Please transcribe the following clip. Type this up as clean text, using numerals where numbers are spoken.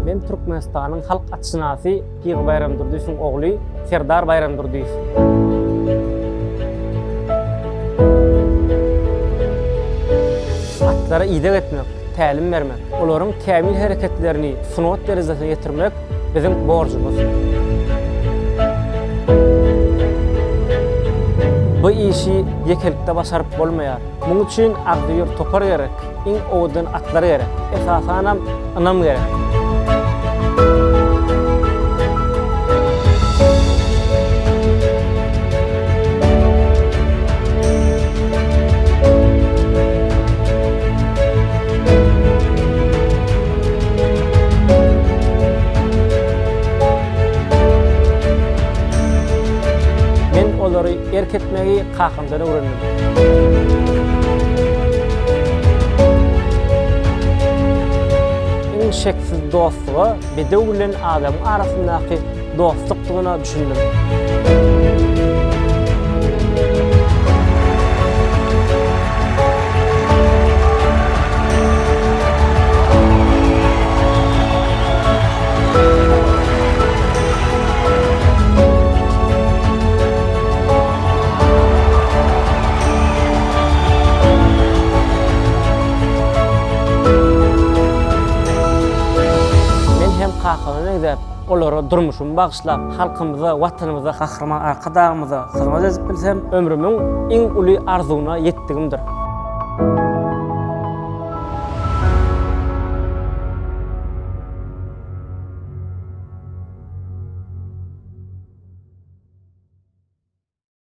Men Türkmenistanyň halk atşynasy Pygy Baýramdurdyýewiň ogly Serdar Baýramdurdyýew. Atlara ideg etmek, tälim bermek, olaryň kämil hereketlerini sungat derejesine ýetirmek biziň borjumyz. Bu işi ýekelikde başaryp bolmaýar. Muň üçin agzybir topar gerek, iň owadan atlar gerek, esasanam ynam gerek. Men olary erk etmegi kakamdan öwrendim. Iň şeksiz dostluga bedew bilen adamyň arasyndaky dostlukdygyna düşündim. Men hem kakama meňzäp, olara durmuşymy bagyşlap, halkymyza, Watanymyza, Gahryman Arkadagymyza hyzmat edip bilsem, ömrümiň iň uly arzuwyna ýetdigimdir.